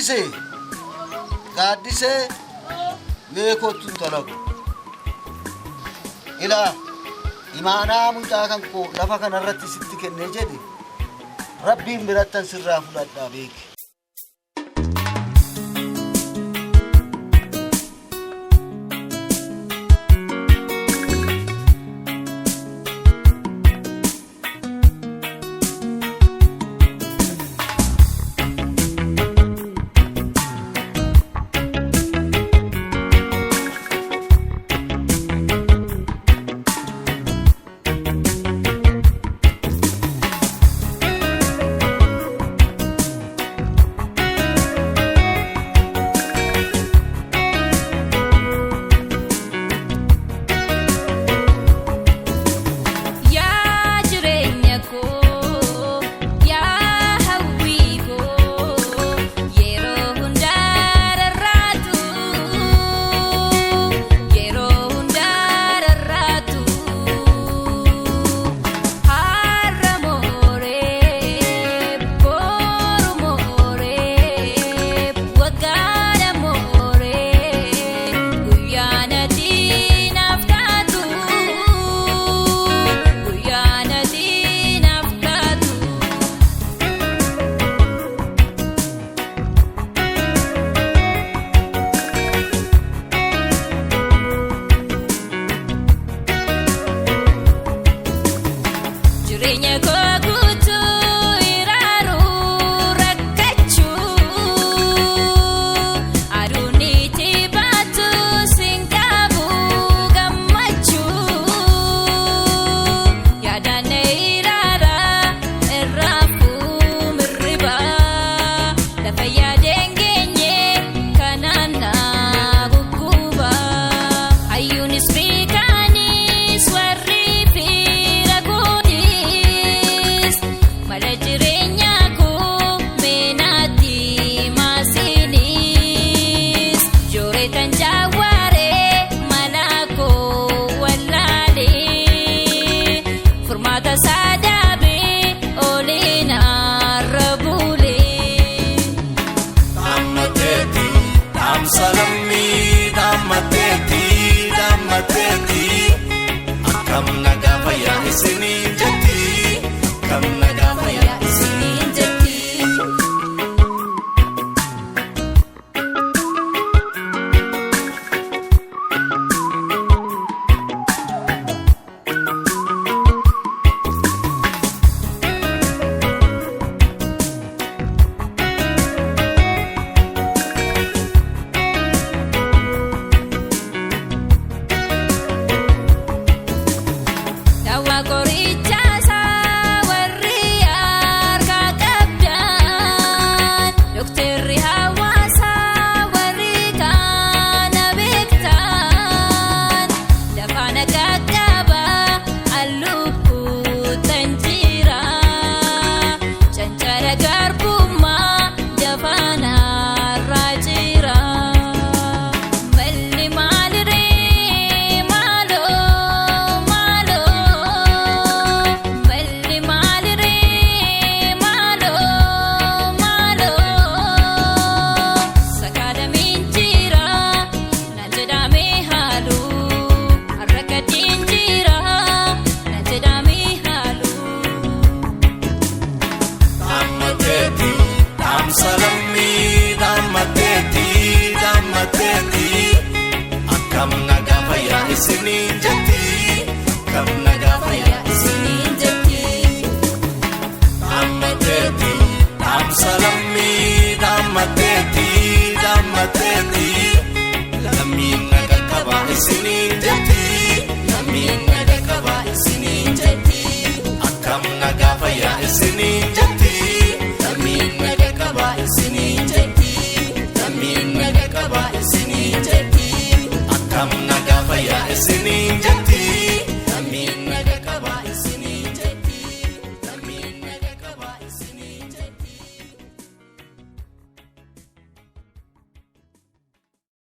Gaaddisee, Gaaddisee, mee kottu intala ko. Ilaa, imaanaa mucaa kan koo lafa kanarratti sitti kennee jedhe Rabbiin birattan sirraa fudhadhaa beeki. Yaa jireenya koo, yaa hawwii koo, yeroo hundaa rarraatu, yeroo hundaa rarraatu. Har'a mooree, boru mooree, waggaadha mooree, guyyaa nati naaf taatu, guyyaa nati naaf taatu. Jireenya koo guutuu ilaaluu rakkachuu, aduun itti baatu siin qabu gammachuu, yaadaan ilaala irraa fuumirriba, lafa yaadeen geenye kanaan na gugguba, hayyuunis beekaanis warri fira kootis mala jireenyaa koo meenaatti maasiinis jooretan jaawwaree mana koo wallaalee furmaata saadaabee oliin arra bulee. Dhaammateeti dhaamsa lammii, dhaammateeti, dhaammateeti, akkam nagaa fayyaa isiniin jetti, akkam nagaa fayyaa isiniin jetti. Dawaa qorichaasaa warri harka qabdan, dooktarri hawaasaa warri kana beektan, lafa nagaa qaba alluupuutan jira, cancara garbummaa dafaan har'aa jira. Malli maaliree maaloo maaloo, malli maaliree maaloo maaloo, sakaalamiin jira naan jedhamee haaluu, har'a gadiin jira naan jedhamee haaluu. Dhaammateeti dhaamsa lammii, dhaammateeti, dhaammateeti, akkam nagaa fayyaa isiniin jetti, akkam nagaa.